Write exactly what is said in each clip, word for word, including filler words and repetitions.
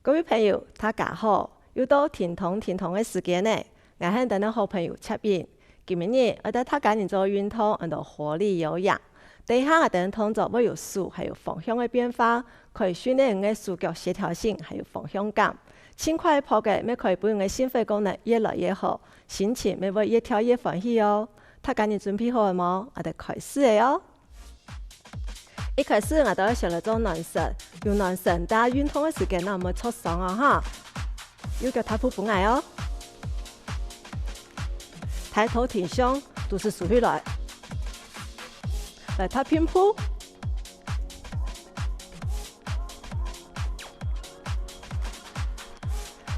各位朋友，大家好！又到停動停動个時間呢，𠊎係你等个好朋友Chapin。今晡日愛帶大家人做運動，安到活力有氧。等一下𠊎等動作會有手還有方向个變化，可以訓練你个手腳協調性還有方向感。輕快跑个乜可以分你个心肺功能越來越好，心情乜會越跳越歡喜哦。大家人準備好了無？𠊎等開始了哦！ 一開始𠊎兜愛先來做暖身，有暖身，大家運動个時間正毋會著傷哦哈。右腳踏步分𠊎哦，抬頭挺胸，肚屎收起來，來踏平步，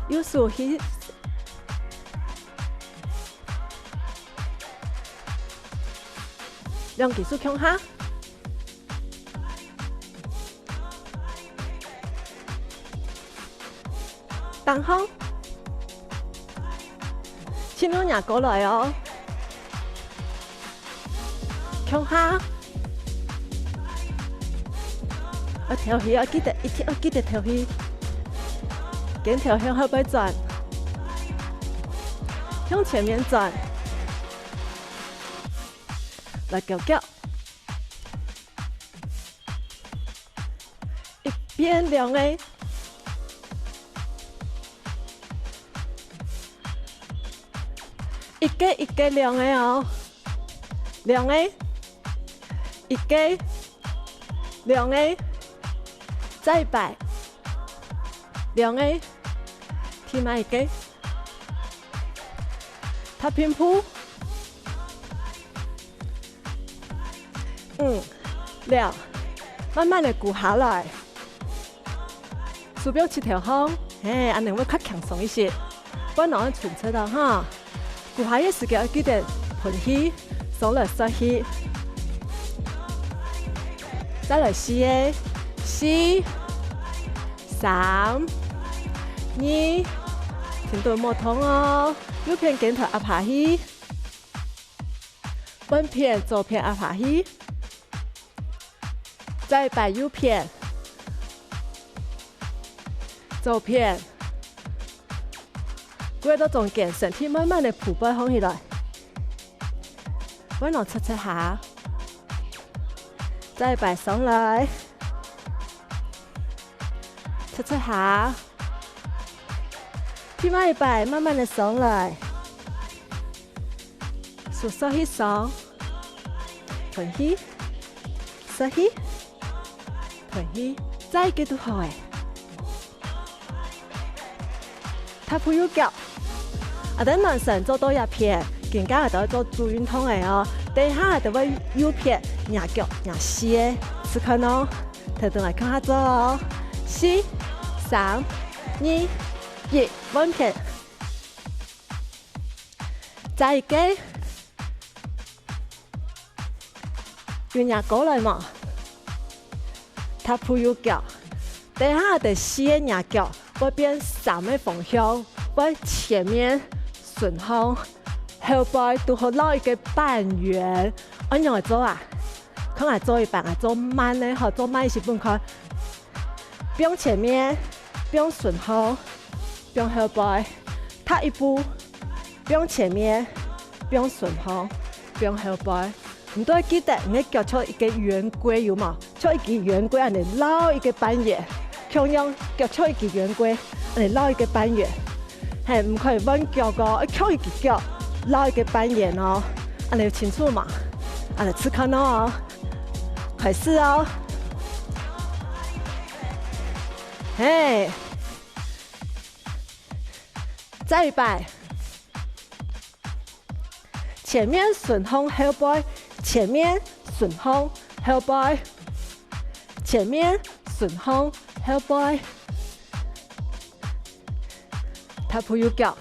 右手去 兩隻手共下。頂項，盡量仰過來哦。共下。愛敨氣，愛記得，一定愛記得敨氣。肩頭向後背轉，向前面轉。 來勾腳。一遍兩個，一個一個兩個哦，兩個，一個，兩個，再一擺，兩個，第二個。 踏平步。五、六，慢慢仔跍下來。手放膝頭項，嘿，恁仔會較輕鬆一息。背囊愛伸直哦哈。跍下个時節愛記得歕氣，上來吸氣。再來四個，四、三、 二，停到無動哦，右片肩頭壓下去，換片左片壓下去，再擺右片，左片，過到中間，身體慢慢仔跍背䟘起來，背囊直直下，再擺上來。 直直下。第二擺慢慢仔上來，手吸氣上，歕氣，吸氣，歕氣，再一個就好了。踏步右腳。 𠊎兜暖身做到這片，今下𠊎兜愛做主運動了哦。等一下𠊎兜會右片，迎腳，迎四個，試看哦。跈等𠊎共下做哦。四、三、二、一，換片。再一個。 有迎過來無？踏步右腳。等一下𠊎兜四個迎腳，會變三個方向，會前面、脣項、後背，堵好繞一個半圓。愛仰仔做啊？看𠊎做一擺，𠊎做慢个，好，做慢一息分看。放前面，放脣項，放後背。踏一步，放前面，放脣項，放後背。 你兜愛記得，你个腳像一個圓規有無？像一個圓規恁仔繞一個半圓，共樣腳像一個圓規恁仔繞一個半圓。嘿，毋可以換腳哦，愛共一個腳繞一個半圓哦。恁仔有清楚無？恁仔試看哦。開始哦。嘿，再一擺。 前面脣項後背，前面脣項後背，前面脣項後背。踏步右腳，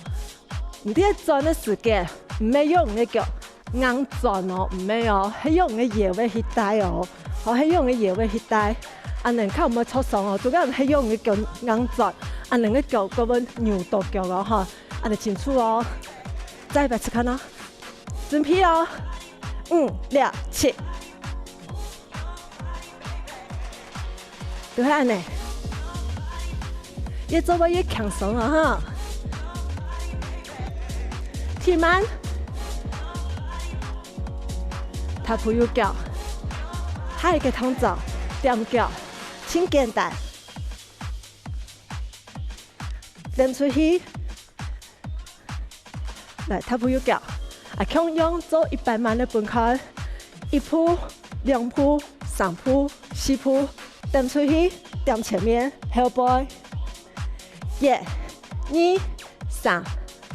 你兜轉个時節，毋係用你个腳硬轉哦，毋係哦，係用你个腰仔去帶哦，吼，係用你个腰仔去帶，恁仔較毋會著傷哦。主要係用你个腳硬轉，恁仔你个腳根本扭到腳哦，吼。 恁仔清楚哦。再一擺試看哦。準備哦。五、六、七。就係恁仔。越做會越輕鬆啊哈！忒慢，踏步右腳，下一個動作，踮腳，盡簡單。踮出去， 來，踏步右腳。啊，共樣做一擺慢个分開，一步、兩步、三步、四步，踮出去，踮前面，後背。一、二、三、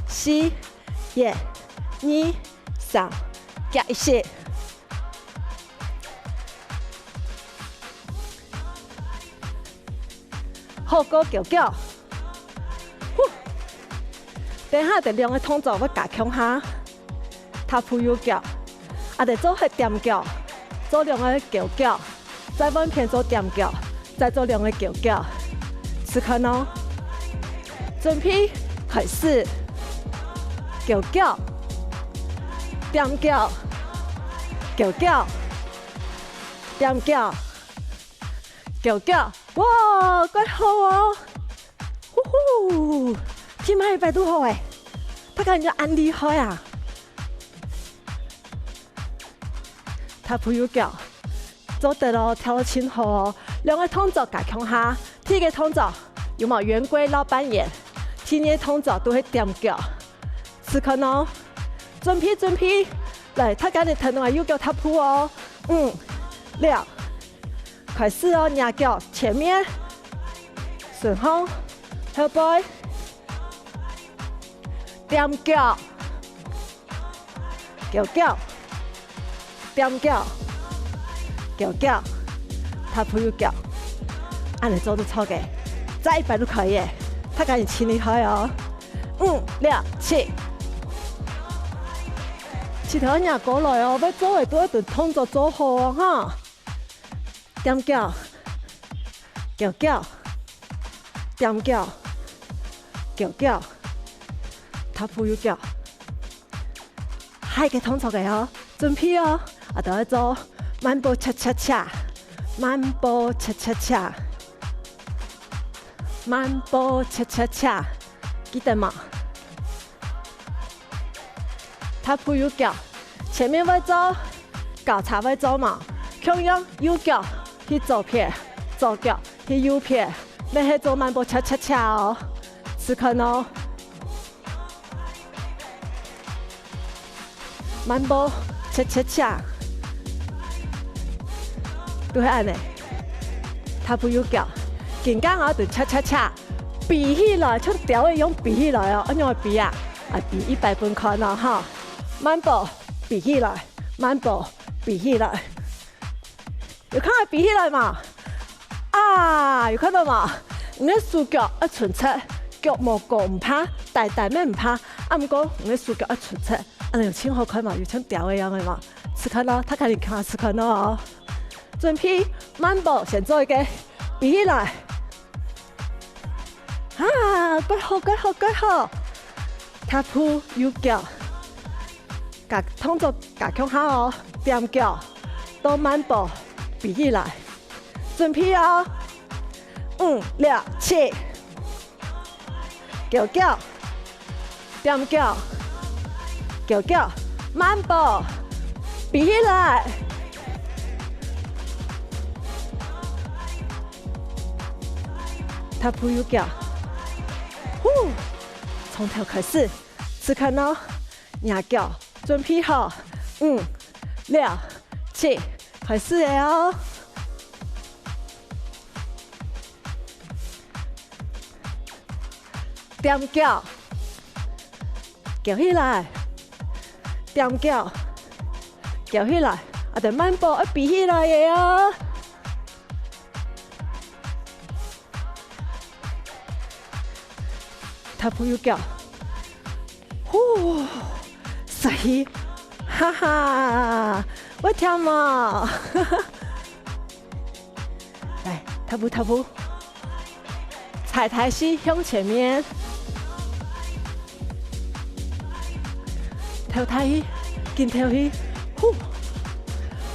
四，一、二、三，夾一息。 好，過勾腳。呼！等下這兩個動作會加強下，踏步右腳，啊，再做下踮腳，做兩個勾腳，再換片做踮腳，再做兩個勾腳。試看哦！準備，開始！勾腳，踮腳，勾腳，踮腳， 勾腳，哇，蓋好哦！呼呼，今晡日擺都好誒，大家仰恁厲害啊！踏步右腳，做得哦，跳到盡好哦！兩個動作加強下，第一個動作有無圓規繞半圓？第二個動作都係踮腳。試看哦！準備，準備，來，大家你跈等𠊎右腳踏步哦！五、六， 開始哦，躡腳前面，順風，後背，踮腳，勾腳，踮腳，勾腳，踏步右腳，恁仔做都著个，再一擺都可以，大家你盡厲害哦！五、六、七，其他若過來哦，愛做个都愛等動作做好哦哈！ 踮腳，勾腳，踮腳，勾腳，踏步右腳。下一個動作个哦，準備哦，啊，都愛做慢步恰恰恰，慢步恰恰恰，慢步恰恰恰，記得無？ 踏步右腳，前面會做，交叉會做嘛，共樣右腳去左片，左腳去右片，乜係做慢步恰恰恰哦，試看哦。慢步恰恰恰，都係恁仔，踏步右腳，緊張哦，就恰恰恰。 比起來，像鳥仔樣比起來哦，仰般比啊？啊，比一擺分看哦，哈！慢步，比起來，慢步，比起來。有看到比起來無？啊，有看到無？你个手腳愛伸直，腳無高毋怕，呆呆乜毋怕，啊，毋過你个手腳愛伸直，恁仔有盡好看無？有像鳥仔樣个無？試看哦，大家你看試看哦。準備，慢步，先做一個，比起來。 哈，蓋好，蓋好，蓋好！踏步右腳，加動作加強下哦，踮腳，到慢步，比起來。準備哦！五、六、七，勾腳， 踮腳，勾腳，慢步，比起來。踏步右腳，呼，從頭開始，試看哦，躡腳，準備好，五、六、七，開始了哦。 踮腳，勾起來，踮腳，勾起來，啊，等慢步愛比起來个哦。踏步右腳， 呼，吸氣，哈哈，會忝無？來，踏步，踏步，踩大地向前面，敨大氣，緊敨氣，呼，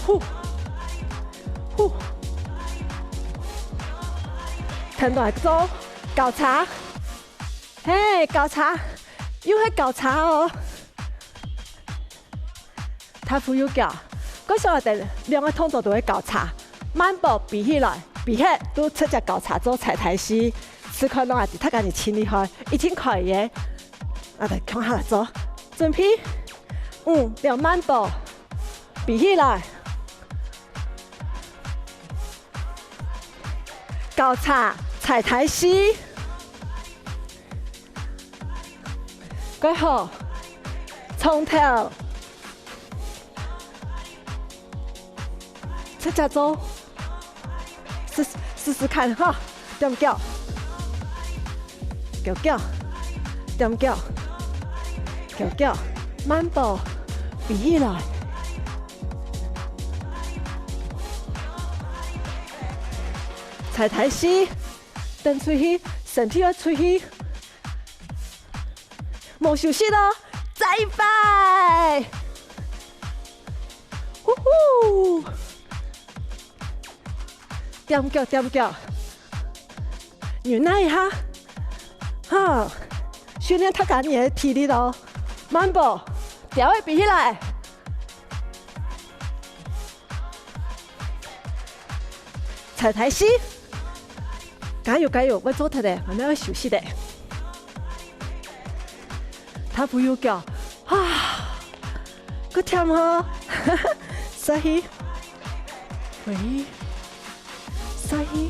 呼，呼，跈等做。交叉，嘿，交叉，又係交叉哦。踏步右腳，該時候𠊎兜兩個動作都會交叉，慢步飛起來，飛起都直接交叉做踩台式，試看哪兜大家人盡厲害，一定可以个。𠊎兜共下來做，準備，五秒慢步，飛起來。 交叉，踩台式。過後，重頭。直接做。試，試試看哈，踮腳。腳腳，踮腳。腳腳，慢步，飛起來。 踩台式，蹬出去，身體愛出去。無休息哦，再一擺。呼呼。踮腳，踮腳。忍耐一下。哈，訓練大家人个體力哦。慢步，吊仔飛起來。 踩台式。加油，加油，會做得个，𠊎兜愛休息个。踏步右腳，啊，夠忝吼。吸氣，吸氣，吸氣，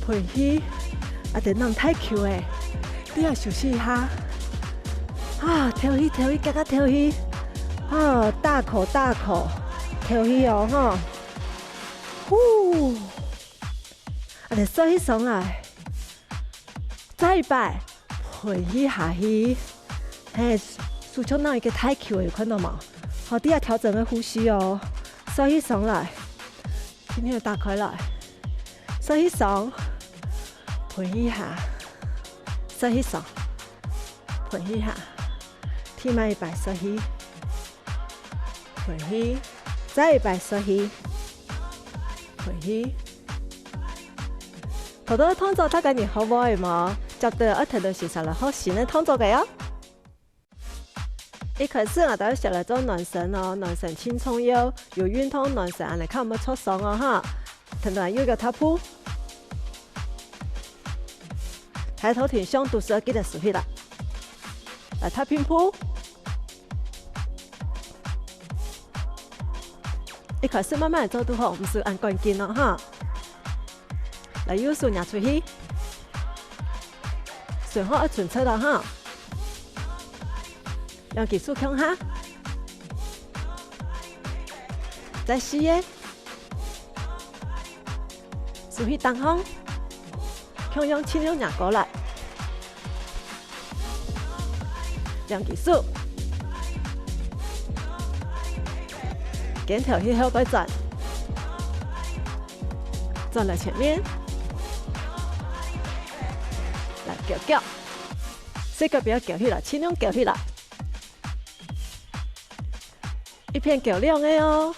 吸氣。啊，等等太久了，你愛休息一下。啊，敨氣，敨氣，遽遽敨氣。啊，大口大口敨氣哦，吼。 呼，恁呢吸氣上來，再一擺，歕氣下去。嘿，手腳拿一個太久了，有看到無？好，這下調整个呼吸哦。吸氣上來，輕輕地打開來。吸氣上，歕氣下，吸氣上，歕氣下。第二擺吸氣。 歕氣，再一擺吸氣，歕氣。頭到个動作大家人學會無？接等愛跈等先生來學新个動作个哦。一開始𠊎兜先來做暖身哦，暖身盡重要，有運動暖身恁呢較毋會著傷哦哈。跈等右腳踏步。 抬頭挺胸，肚屎愛記得收起來。來踏平步。一開始慢慢做就好，毋使恁趕緊哦，哈。來，右手擎出去，順後愛伸直哦，哈。兩隻手共下。再試一下。 手去頂項，共樣盡量擎過來。兩隻手，肩頭去後背轉，轉來前面，來，撅撅，細腳毋好撅起來，盡量撅起來。 一片撅兩下哦。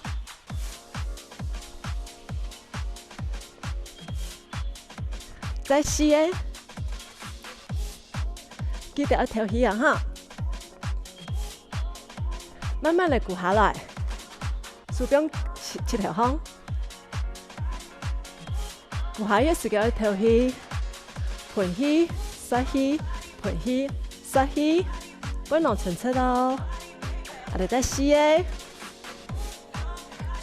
再試一下。記得愛敨氣啊哈。慢慢來跍下來，手放膝，膝頭項。 跍下个時節愛敨氣，歕氣，吸氣，歕氣，吸氣，背囊伸直哦。啊，來再試一下。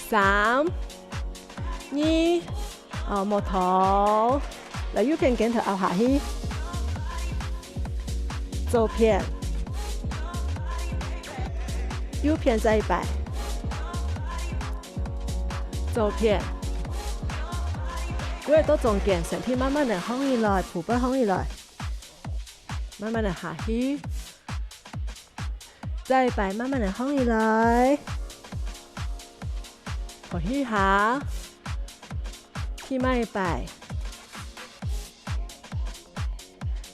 三、二，哦，無動。來，右片肩頭凹下去。左片。右片再一擺。 左片。過到中間，身體慢慢个䟘起來，脯背䟘起來，慢慢个下去，再一擺慢慢个䟘起來，呼吸一下，第二擺，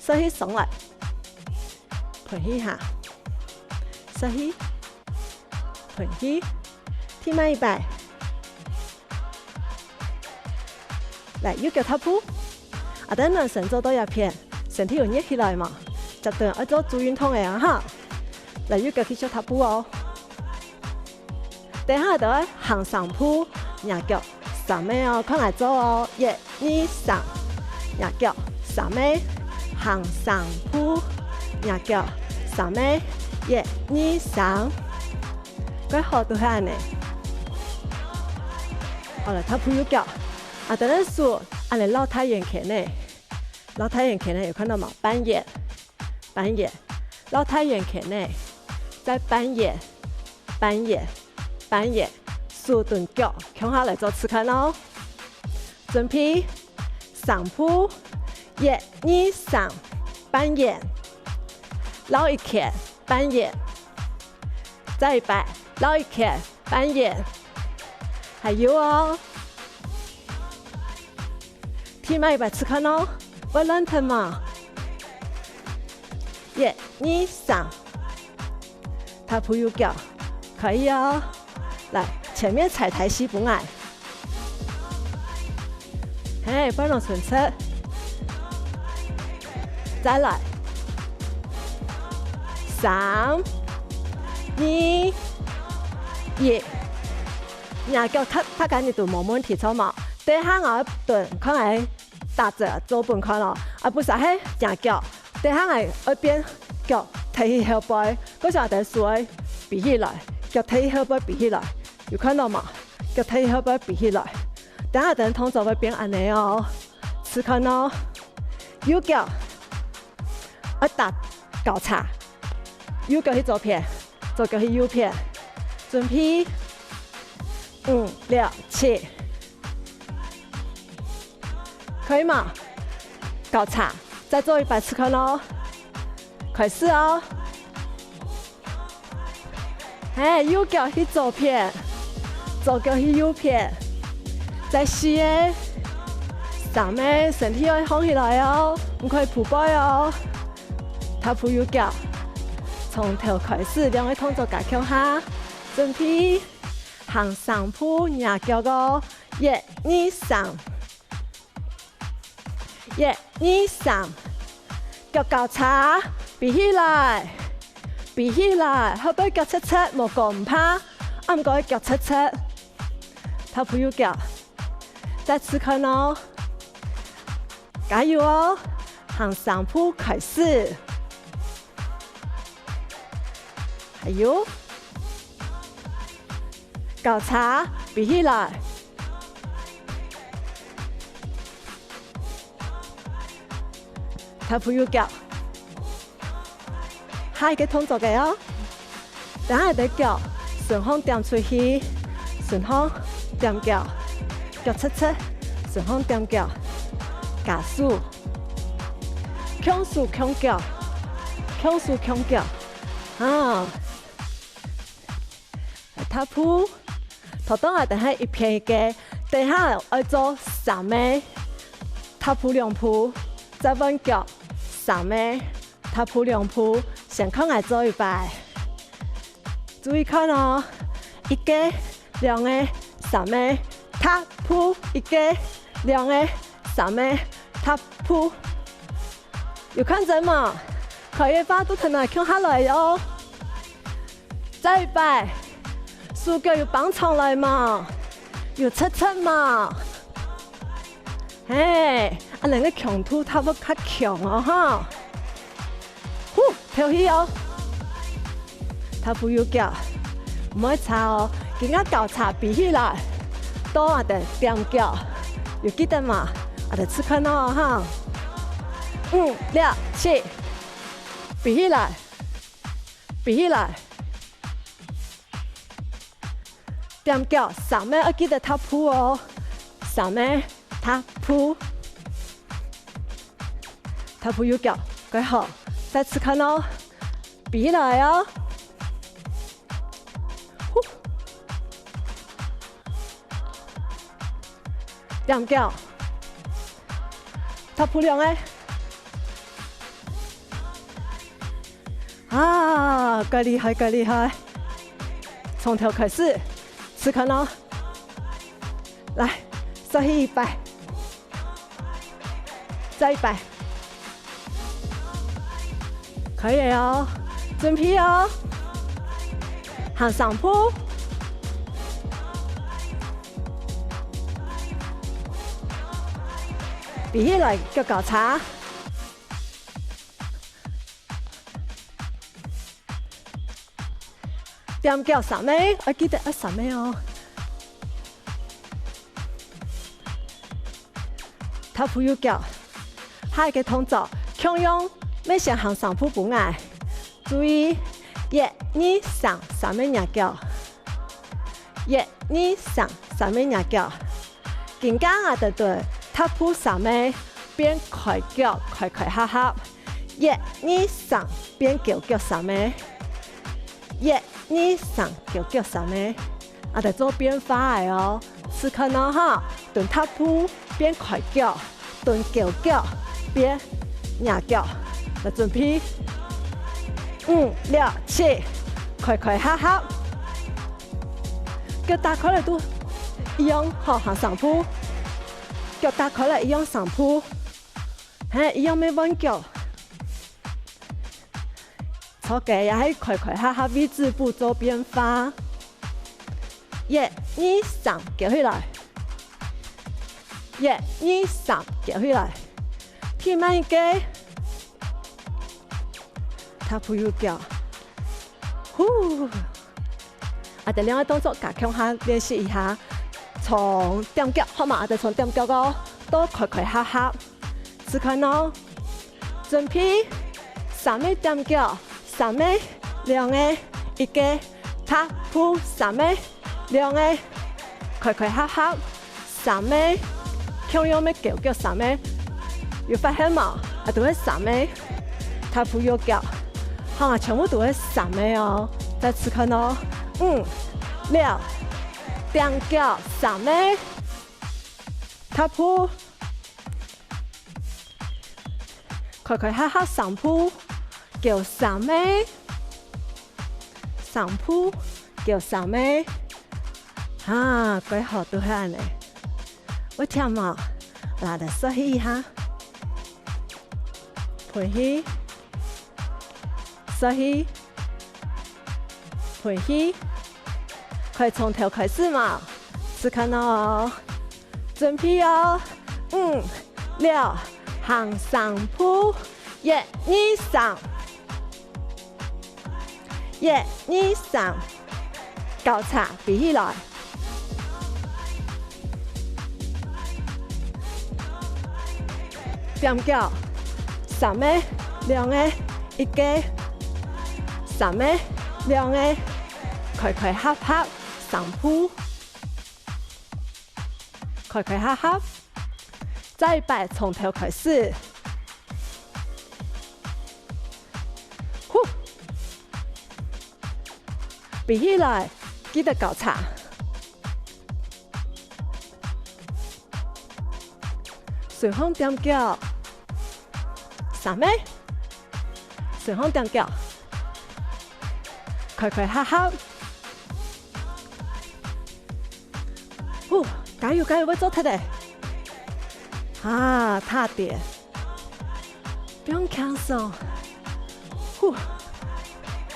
吸氣上來，歕氣下，吸氣。 歕氣，第二擺。來，右腳踏步，啊，啊，等等先做到這片，身體有熱起來無？接等愛做做運動个啊哈。來，右腳繼續踏步哦。等下就愛行三步，若腳三个哦，看𠊎做哦，一、二、三，若腳三个，行三步，若腳三个，一、二、三。 蓋好，就係恁仔。好了，踏步右腳，啊，等下手恁仔繞大圓圈仔，繞大圓圈仔，有看到無？半圓，半圓，繞大圓圈仔，再半圓，半圓，半圓，手同腳共下來做試看哦。 準備，三步，一、二、三，半圓，繞一圈，半圓，再一擺，繞一圈，半圓，還有哦，第二擺試看哦，會亂忒無？一、二、三，踏步右腳，可以哦。 來，前面踩台膝不愛。嘿，放鬆伸直。再來。三、二、一。若腳踏，踏該你都無問題，著無？等下𠊎蹲，看𠊎 打直做分看哦。啊，不是，係若腳。等下𠊎愛變腳提起後背，該時候𠊎兜手愛比起來，腳提起後背比起來，有看到無？腳提起後背比起來。等下等動作會變恁仔哦，試看哦。右腳愛踏交叉，右腳去左片， 左腳去右片，準備，五、六、七，可以嗎？交叉，再做一擺試看哦。開始哦。嘿，右腳去左片，左腳去右片，再四个、三个，身體愛䟘起來哦，毋可以匍背哦。 踏步右腳，從頭開始，兩个動作加共下，準備，行三步，若腳哦，一、二、三，一、二、三，腳交叉，比起來，比起來，後背腳直直，無過毋怕，啊毋過腳直直，踏步右腳，再試看哦。 加油哦！行三步開始。還有，交叉，比起來。踏步右腳。 下一个動作个哦。等下你个腳順風點出去，順風點腳，腳直直，順風點腳，加速，共手共腳，共手共腳，啊！踏步，頭到啊，等下一片一个，等下愛做三个，踏步兩步，再換腳，三个。 踏步兩步，先看𠊎做一擺。注意看哦，一个、兩个、三个，踏步，一个、兩个、三个，踏步。有看著無？可以个話，都同𠊎共下來哦。再一擺，手腳有挷長來無？有直直無？嘿，恁仔个強度踏步較強哦，哈。 呼，敨氣哦！踏步右腳，毋會差哦，今下交叉比起來，到啊等點腳，有記得無？啊等試看哦哈。五、六、七，比起來，比起來。 點腳，三个愛記得踏步哦，三个踏步，踏步右腳，蓋好，再試看哦，比起來哦，呼，點腳，踏步兩个。 啊，蓋厲害，蓋厲害！從頭開始，試看哦。來，再去一擺。再一擺。可以哦，準備哦。行三步。比起來，腳交叉。 踮腳三个，愛記得愛三个哦。踏步右腳，下一个動作，共樣，愛先行三步分𠊎。注意，一、二、三，三个擎腳。一、二、三，三个擎腳。 今下𠊎兜對踏步三个，變開腳，開開合合。一、二、三，變勾腳三个。一、二、三，勾腳三个。𠊎兜做變化个哦，試看哦哈，對踏步變開腳，對勾腳變擎腳。來準備，五、六、七，開開合合。 腳打開來都一樣，好，行三步。腳打開來一樣三步，係，一樣愛換腳。著个，也係開開合合位置步做變化。一、二、三，勾起來。一、二、三，勾起來。第二个，踏步右腳。呼！ 𠊎兜兩个動作加強下練習一下，從踮腳，好嘛？𠊎兜從踮腳哦，到開開合合。試看哦，準備，三个踮腳，三个，兩个，一个，踏步，三个，兩个，開開合合。 三个，共樣愛勾腳三个，有發現無？啊，都係三个，踏步右腳，哈，全部都係三个哦。再試看哦，五、六，踮腳三个，踏步，開開合合三步，勾三个，三步，勾三个。 哈，蓋好，都係恁呢。會忝無？來，來，欶氣一下。歕氣，欶氣，歕氣。可以從頭開始嘛？試看哦。準備哦，五、六，行三步，一、二、三。 一、二、三，交叉飛起來。踮腳，三个、兩个、一个，三个、兩个，開開合合，三步，開開合合。再一擺，從頭開始。 呼！飛起來，記得交叉。順風踮腳，三个，順風踮腳，開開合合。呼，加油加油，會做得个！啊，踏點。 放輕鬆，呼，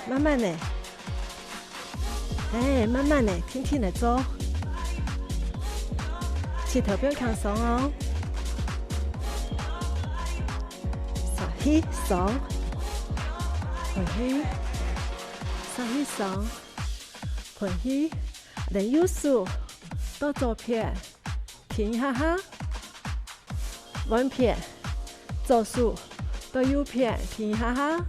慢慢仔，係，慢慢仔，定定仔做，舌頭放輕鬆哦。欶氣，鬆，歕氣，欶氣，鬆，歕氣，等右手到左片， 停一下下，換片，左手到右片，停一下下，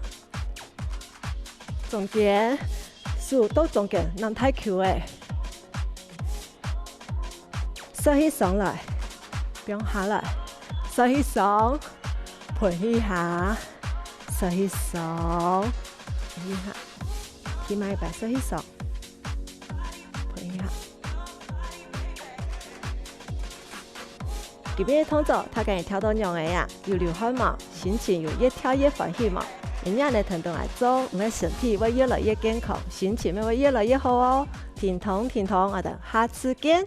中間，手到中間，揇大球仔，欶氣，鬆來，放下來，欶氣，鬆，歕氣下，欶氣，鬆，歕氣下，第二擺欶氣，鬆。 歕氣下。今晡日動作大家有跳到仰仔啊？有流汗無？心情有越跳越歡喜無？恁樣仔跈等𠊎做，你个身體會越來越健康，心情乜會越來越好哦。停動，停動，𠊎兜下次見。